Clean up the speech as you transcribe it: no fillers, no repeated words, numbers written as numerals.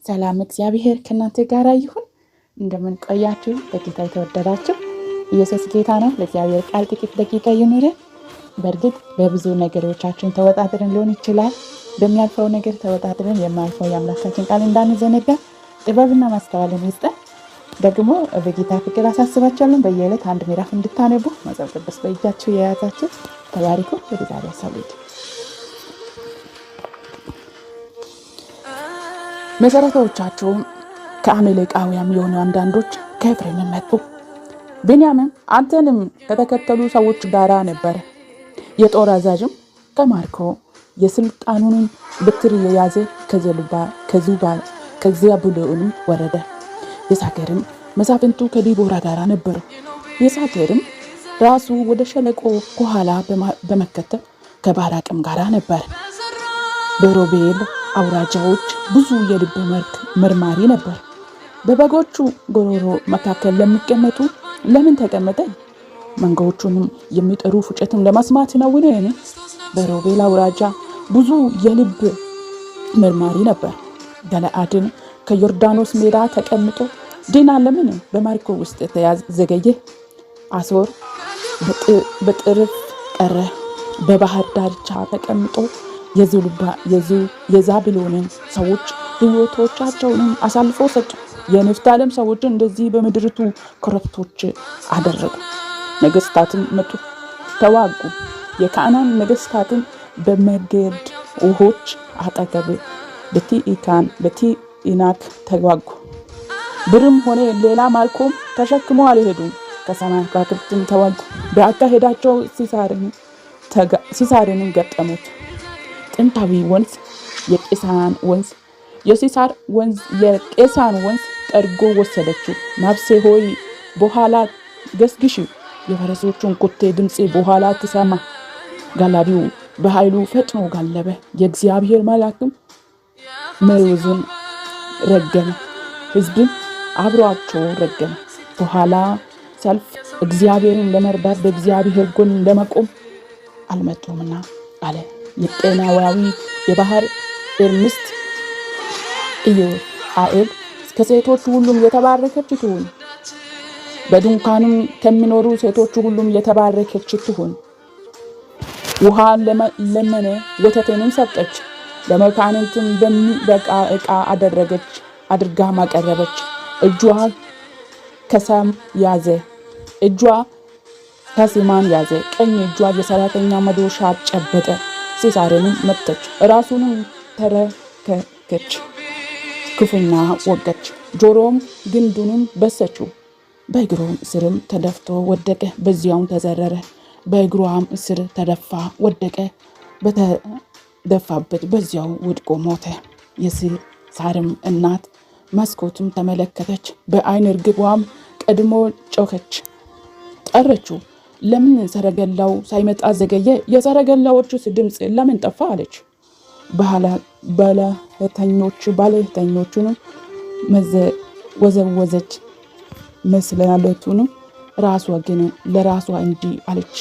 ሰላም እግዚአብሔር ከእናንተ ጋር ይሁን። እንደምን ቆያችሁ? በጌታ የተወደዳችሁ ኢየሱስ ጌታ ነው። ለእግዚአብሔር ቃል ጥቂት ደቂቃ ይኑረን። በእርግጥ በብዙ ነገሮቻችን ተወጣጥረን ሊሆን ይችላል። በሚያልፈው ነገር ተወጣጥረን የማያልፈው የአምላካችን ቃል እንዳንዘነጋ ጥበብና ማስተዋልን ይስጠን። ደግሞ በጌታ ፍቅር አሳስባችኋለሁ። በየዕለት አንድ ምዕራፍ እንድታነቡ መጽሐፍ ቅዱስ በእጃችሁ የያዛችሁ ተባሪኩ። ወደ ዛሬ ሀሳብ። መሰረቶቻቸውም ከአማሌቃውያን የሆኑ አንዳንዶች ከኤፍሬም መጡ። ብንያምም አንተንም ከተከተሉ ሰዎች ጋራ ነበረ። የጦር አዛዥም ከማርኮ የስልጣኑን በትር የያዘ ከዛብሎንም ወረደ። የሳገርም መሳፍንቱ ከዲቦራ ጋር ነበሩ። የሳገርም ራሱ ወደ ሸለቆ ከኋላ በመከተል ከባራቅም ጋራ ነበር። በሮቤል አውራጃዎች ብዙ የልብ መርማሪ ነበር። በበጎቹ ጎሮሮ መካከል ለሚቀመጡ ለምን ተቀመጠ? መንጋዎቹንም የሚጠሩ ፉጨትን ለመስማት ነውን? በሮቤል አውራጃ ብዙ የልብ መርማሪ ነበር። ገለአድን ከዮርዳኖስ ሜዳ ተቀምጦ ዲና ለምን በማርኮ ውስጥ ተያዘ ዘገየ? አሶር በጥርፍ ቀረ። በባህር ዳርቻ ተቀምጦ የዛብሎንን ሰዎች ሕይወቶቻቸውንም አሳልፎ ሰጡ። የንፍታሌም ሰዎችን እንደዚህ በምድርቱ ኮረብቶች አደረጉ። ነገስታትን መጡ፣ ተዋጉ። የከነዓን ነገስታትን በመጌድ ውሆች አጠገብ በቲኢናክ ተዋጉ። ብርም ሆነ ሌላ ማርኮም ተሸክሞ አልሄዱም። ከሰማይ ከዋክብትም ተዋጉ። በአካሄዳቸው ሲሳርንም ገጠሙት። ጥንታዊ ወንዝ የቄሳን ወንዝ የሲሳር ወንዝ የቄሳን ወንዝ ጠርጎ ወሰደችው። ነፍሴ ሆይ በኋላ ገስግሺ፣ የፈረሶቹን ኮቴ ድምፅ በኋላ ትሰማ። ጋላቢው በኃይሉ ፈጥኖ ጋለበ። የእግዚአብሔር መልአክም መሮዝን ረገመ፣ ሕዝብን አብሯቸው ረገመ። በኋላ ሰልፍ እግዚአብሔርን ለመርዳት በእግዚአብሔር ጎን ለመቆም አልመጡምና አለ። የቄናዋዊ የባህር ኤርምስት ኢዮአኤል ከሴቶች ሁሉም የተባረከች ትሁን፣ በድንኳንም ከሚኖሩ ሴቶች ሁሉም የተባረከች ትሁን። ውሃ ለመነ፣ ወተትንም ሰጠች። ለመኳንንትም በሚበቃ ዕቃ አደረገች አድርጋ ማቀረበች። እጇ ከሰም ያዘ እጇ ከሲማን ያዘ፣ ቀኝ እጇ የሰራተኛ መዶሻ ጨበጠ። ሲሳርንም መተች፣ ራሱንም ተረከከች፣ ክፉኛ ወገች፣ ጆሮም ግንዱንም በሰችው። በእግሩም ስርም ተደፍቶ ወደቀ፣ በዚያውም ተዘረረ። በእግሯም ስር ተደፋ ወደቀ፣ በተደፋበት በዚያው ወድቆ ሞተ። የሲሳርም እናት መስኮትም ተመለከተች፣ በዓይነ ርግቧም ቀድሞ ጮኸች፣ ጠረችው። ለምን ሰረገላው ሳይመጣ ዘገየ? የሰረገላዎቹስ ድምፅ ለምን ጠፋ? አለች። ባለተኞቹ ባለተኞቹንም ወዘወዘች፣ መስላለቱንም ራሷ ግን ለራሷ እንዲህ አለች።